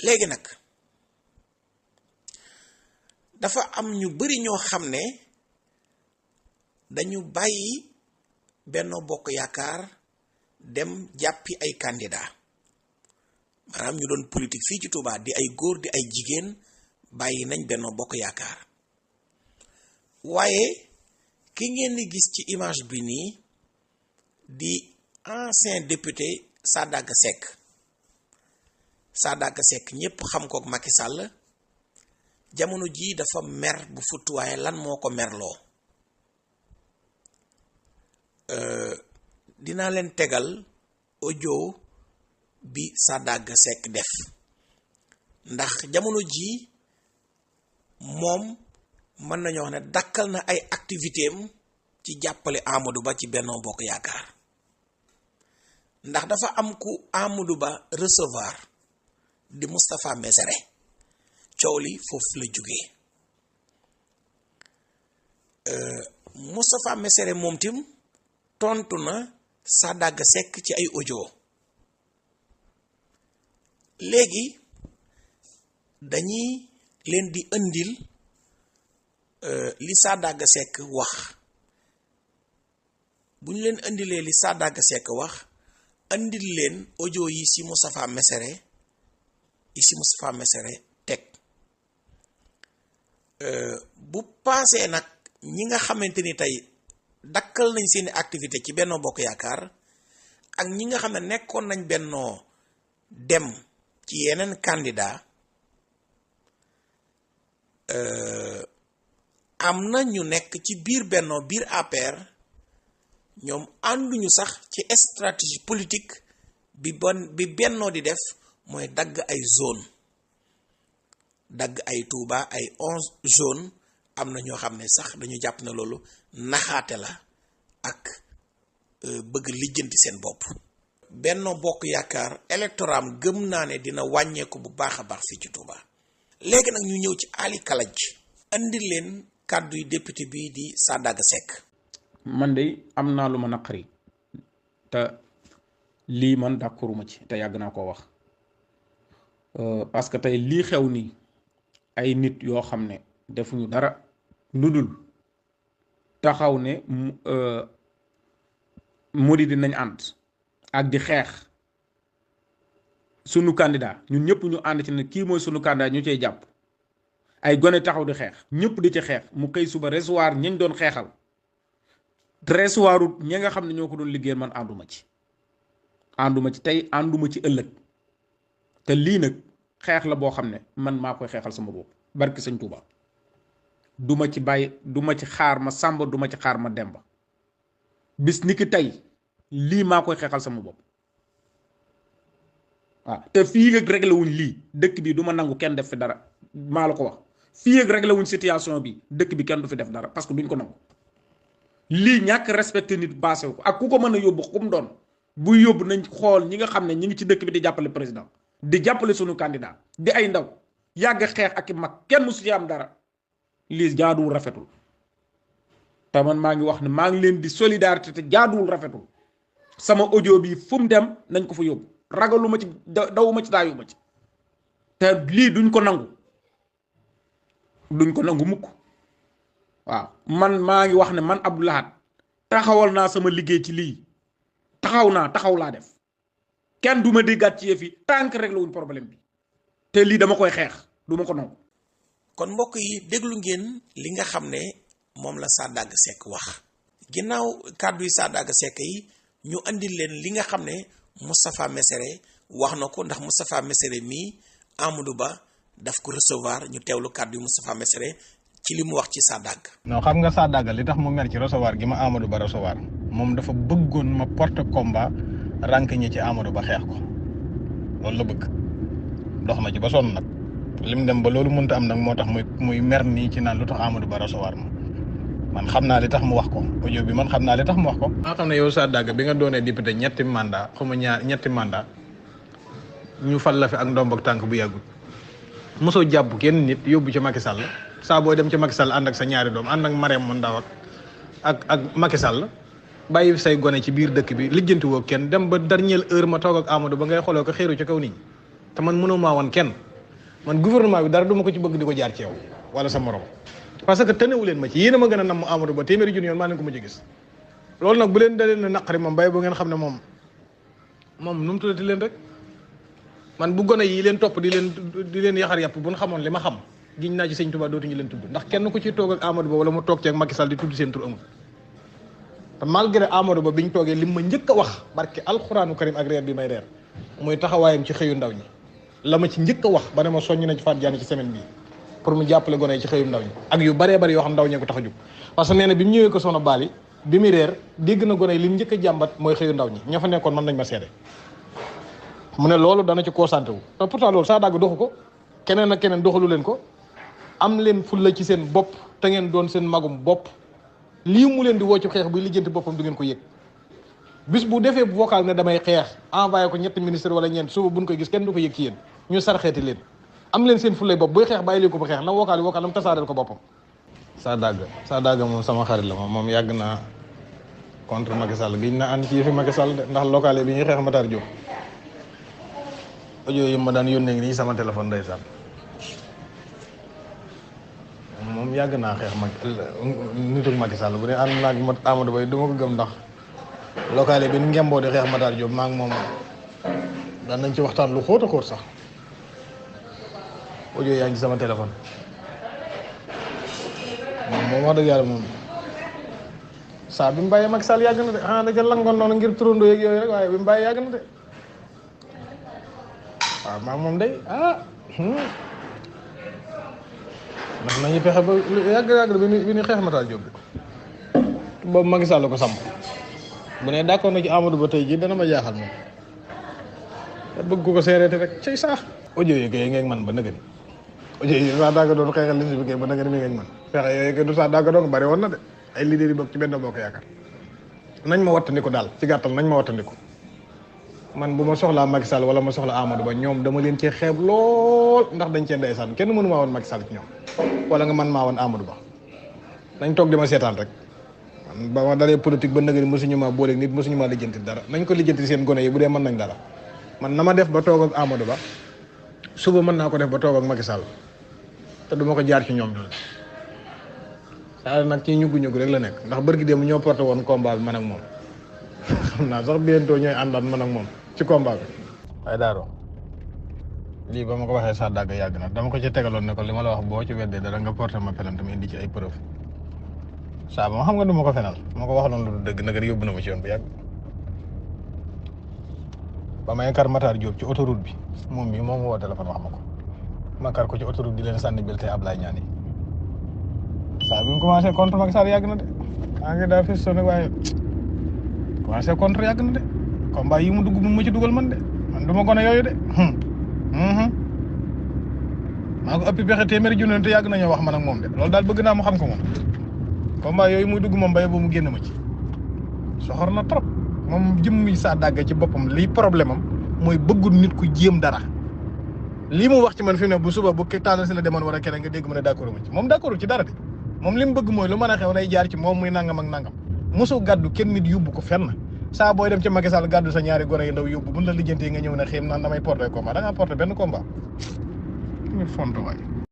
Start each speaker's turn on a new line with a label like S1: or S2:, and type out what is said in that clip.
S1: léegi nag dafa am ñu bari ñoo xam ne dañu bàyyi Benno Bokk Yaakaar dem jàppi ay candidat maanaam ñu doon politique fii ci Touba di ay góor di ay jigéen bàyyi nañ Benno Bokk Yaakaar waaye ki ngeen di gis ci image bi nii di ancien député Sadaga Seck ñépp xam ko ak Macky Sall jamono jii dafa mer bu futt waaye lan moo ko merloo dinaa leen tegal audio bi Sadaga Seck def ndax jamono jii moom mën nañoo wax ne dakkal na ay activité am ci jàppale Amadou Ba ci Benno Bokk Yaakaar ndax dafa am ku Amadou Ba recevoir di Moustapha Messere coow li foofu la jógee Moustapha Messere moom tim tontu na Sadaga Seck ci ay audio léegi dañuy leen di indil li Sadaga Seck wax bu ñu leen indilee li Sadaga Seck wax indil leen audio yi ci Moustapha Messere teg bu paasee nag ñi nga xamante ni tey dakkal nañ seeni activité ci Benno Bokk Yaakaar ak ñi nga xam ne nekkoon nañ bennoo dem ci yeneen candidat am na ñu nekk ci biir bennoo biir APR ñoom ànduñu sax ci stratégie politique bi bennoo di def mooy dagg ay zone dagg ay Touba ay 11 zone am na ñoo xam ne sax dañu jàpp ne loolu naxaate la ak bëgg lijjanti seen bopp Benno Bokk Yaakaar électoram gëm naa ne dina wàññeeku bu baax a baax fii ci Touba léegi nag ñu ñëw ci Ali Kalaj andi leen kàddu yu député bii di Sadaga Seck.
S2: man de am naa lu ma naqari te lii man d'accorduma ci te yàgg naa koo wax parce que tey lii xew nii ay nit yoo xam ne defuñu dara lu dul taxaw ne murid nañ ànd ak di xeex sunu candidat ñun ñëpp ñu ànd ci ne kii mooy sunu candidat ñu cey jàpp ay gone taxaw di xeex ñëpp di ci xeex mu xëy suba recevoir ñañ doon xeexal recevoirut ñi nga xam ne ñoo ko doon liggéeyal man ànduma ci tey ànduma ci ëllëg te lii nag xeex la boo xam ne man maa koy xeexal sama bopp barki sëñ Tuuba duma ci bàyyi duma ci xaar ma sàmba duma ci xaar ma demba bis ni ki tey lii maa koy xeexal sama bopp waaw te fii ak réglé wuñ lii dëkk bi du ma nangu kenn def fi dara maa la ko wax fii ak réglé wuñ situation bi dëkk bi kenn du fi def dara parce que duñ ko nangu lii ñàkk respecté nit baase ko ak ku ko mën a yóbbu ku mu doon bu yóbbu nañ xool ñi nga xam ne ñi ngi ci dëkk bi di jàppale président di jàppale sunu candidat di ay ndaw yàgg xeex ak i mag kenn musu ci am dara lii jaaduwul rafetul te man maa ngi wax ne maa ngi leen di solidarité te jaaduwul rafetul sama audio bi fu mu dem nañ ko fa yóbbu ragalu ma ci dawuma ci daayu ma ci te lii duñ ko nangu mukk waaw man maa ngi wax ne man Abdou Lahad taxawal naa sama liggéey ci lii taxaw laa def kenn du ma déggaat ci yëf yi tant que réglé wuñ problème bi te lii dama koy xeex du ma ko nangu.
S1: kon mbokk yi déglu ngeen li nga xam ne moom la Sadaga Seck wax ginnaaw kàddu yi Sadaga Seck yi ñu andil leen li nga xam ne Moustapha Messere wax na ko ndax Moustapha Messere mii Amadou Ba daf ko recevoir ñu teewlu kàddu yi Moustapha Messere ci li mu wax ci Sadaga.
S3: non xam nga Sadaga li tax mu mer ci recevoir gi ma Amadou Ba recevoir moom dafa bëggoon ma porte combat rank ñi ci Amadou Ba xeex ko loolu la bëgg dox na ci ba sonn nag lim dem ba loolu mënta am nag moo tax muy mer nii ci naan lu tax Amadou Ba recevoir ma man xam naa li tax mu wax ko audio bi man xam naa li tax mu wax ko. maa xam ne yow Sadaga bi nga doonee député ñetti mandat ñu fal la fi ak ndomb ak tànk bu yàggul mosoo jàpp kenn nit yóbbu ci Macky Sall saa booy dem ci Macky Sall ànd ak sa ñaari doom ànd ak Marème mu ndaw ak Macky Sall bàyyi say gone ci biir dëkk bi lijjanti woo kenn dem ba dernière heure ma toog ak Amadou Ba ngay xooloo ko xéeru ci kaw nit ñi te man mënoo maa woon kenn man gouvernement bi dara du ma ko ci bëgg di ko jaar ci yow wala sa morom parce que tënewu leen ma ci yéen a ma gën a namm Amadou Ba téeméeri junni yoon maa leen ko mujj gis loolu nag bu leen dalee na naqari moom bay bu ngeen xam ne moom nu mu tuddati leen rek man bu gone yi leen topp di leen yaxar yàpp bu ñu xamoon li ma xam giñ naa ci sëñ Touba dootuñu leen tudd ndax kenn ku ci toog ak Amadou Ba wala mu toog ci ak Macky Sall di tudd seen tur amul te malgré Amadou Ba biñ toogee lim ma njëkk a wax barke alxuraanu karim ak reer bi may reer muy taxawaayam ci xëyu ndaw ñi la ma ci njëkk a wax ba ne ma soññ na ci Fatou Diagne ci semaine bii pour mu jàppale gone yi ci xëyu ndaw ñi ak yu baree bari yoo xam ndaw ñee ko tax a jóg parce que nee na bi mu ñëwee ko Soxna Bali bi mu reer dégg na gone yi li mu njëkk a jàmbat mooy xëyu ndaw ñi ña fa nekkoon mën nañ ma seede mu ne loolu dana ci concentré wu te pourtant loolu saa dàgg doxu ko keneen ak keneen doxalu leen ko am leen fulla ci seen bopp te ngeen doon seen magum bopp lii mu leen di woo ci xeex buy lijjanti boppam du ngeen ko yëg bis bu defee vocal ne damay xeex envoyé ko ñetti ministre wala ñeent suba buñ koy gis kenn du ko yëg ci yéen ñu sarxeeti leen am leen seen fullay bopp buy xeex bàyyi leen ko ba xeex na vocal na mu tasaareel ko boppam saa dàgg moom sama xarit la moom yàgg naa contre Macky Sall giñ na ànd ci yëfi Macky Sall de ndax local bi ñuy xeex Matar Diop audio yi ma daan yónnee nii sama téléphone ndeysaan moom yàgg naa xeex nituk Macky Sall bu dee ànd naag Amadou Ba du ma ko gëm ndax locale bi ni ngemboo di xeex Matar Diop maa ngi moom daan nañ ci waxtaan lu xóot a xóot sax audio yaa ngi ci sama téléphone moom wax dëgg yàlla moom saa bi mu bàyyee Macky Sall yàgg na de xanaa da ca langoon noonu ngir turandoo yeeg yooyu rek waaye bi mu bàyyee yàgg na de waaw maa moom day ndax nañu fexe ba yàgg bi ñu xeex Matar Diop bi boobu Macky Sall ko sàmm bu ne d'accord na ci Amadou Ba tey jii dana ma jaaxal moom te bëgg ko seereete rek cay saax audio yi kay ngeen man ba nëgëni audio yi saa dagga doon xeexal liñ si bi kay ba nëgëni mi ngeen man fexe yooyu kay du saa dagga doon bari woon na de ay leader yi bokk ci benn bokk yaakaar nañ ma wattandiku daal ci gàttal nañ ma wattandiku man bu ma soxlaa Macky Sall wala ma soxla Amadou Ba ñoom dama leen cee xeeb lool ndax dañ cee ndeysaan kenn mënu maa woon Macky Sall ci ñoom wala nga man maa woon Amadou Ba nañ toog di ma seetaan rek man ba ma dalee politique ba nëgëni mosuñu maa booleeg nit mosuñu maa lijjanti dara nañ ko lijjanti seen gone yi bu dee mën nañ dara man na ma def ba toog ak Amadou Ba suba mën naa ko def ba toog ak Macky Sall te du ma ko jaar ci ñoom ñooñu saa nag ci ñuggu-ñuggu rek la nekk ndax bërgi dem ñoo porté woon combat bi man ak moom xam naa sax bientôt ñooy àndaat man ak moom ci combat bi waaye daaro lii ba ma ko waxee sax dàgg yàgg na dama ko ci tegaloon ne ko li ma la wax boo ci weddee dara nga porté ma plainte ma indi ci ay preuve saa ba xam nga du ma ko fenal ma ko waxaloon lu du dëgg nag yóbbu na ma ci yoon bu yàgg ba may kar Matar Diop ci autoroute bi moom mii moom woo téléphone wax ma ko ma kar ko ci autoroute di leen sànni bil tey Ablaye Niane saa bi mu commencé contre Macky Sall yàgg na de maa ngi daa fis nag waaye commencé contre yàgg na de combat yi mu dugg mu ma ci dugal man de man du ma gone yooyu de maa ko ëppi pexe téeméeri junne te yàgg nañoo wax man ak moom de loolu daal bëgg naa mu xam ko moom combat yooyu muy dugg moom bay ba mu génn ma ci soxor na trop moom jëmmi saa dàgg ci boppam lii problème am mooy bëggul nit ku jéem dara lii mu wax ci man fi mu ne bu suba bu taal si la demoon war a keneen nga dégg mu ne d'accord ma ci moom d'accord ci dara de moom li mu bëgg mooy lu mën a xew day jaar ci moom muy nangam ak nangam mosoo gàddu kenn nit yóbbu ko fenn saa booy dem ci Macky Sall gàddu sa ñaari gone yu ndaw yóbbu buñ la lijjantee nga ñëw ne xéem naan damay porté combat da ngaa porté benn combat. font waay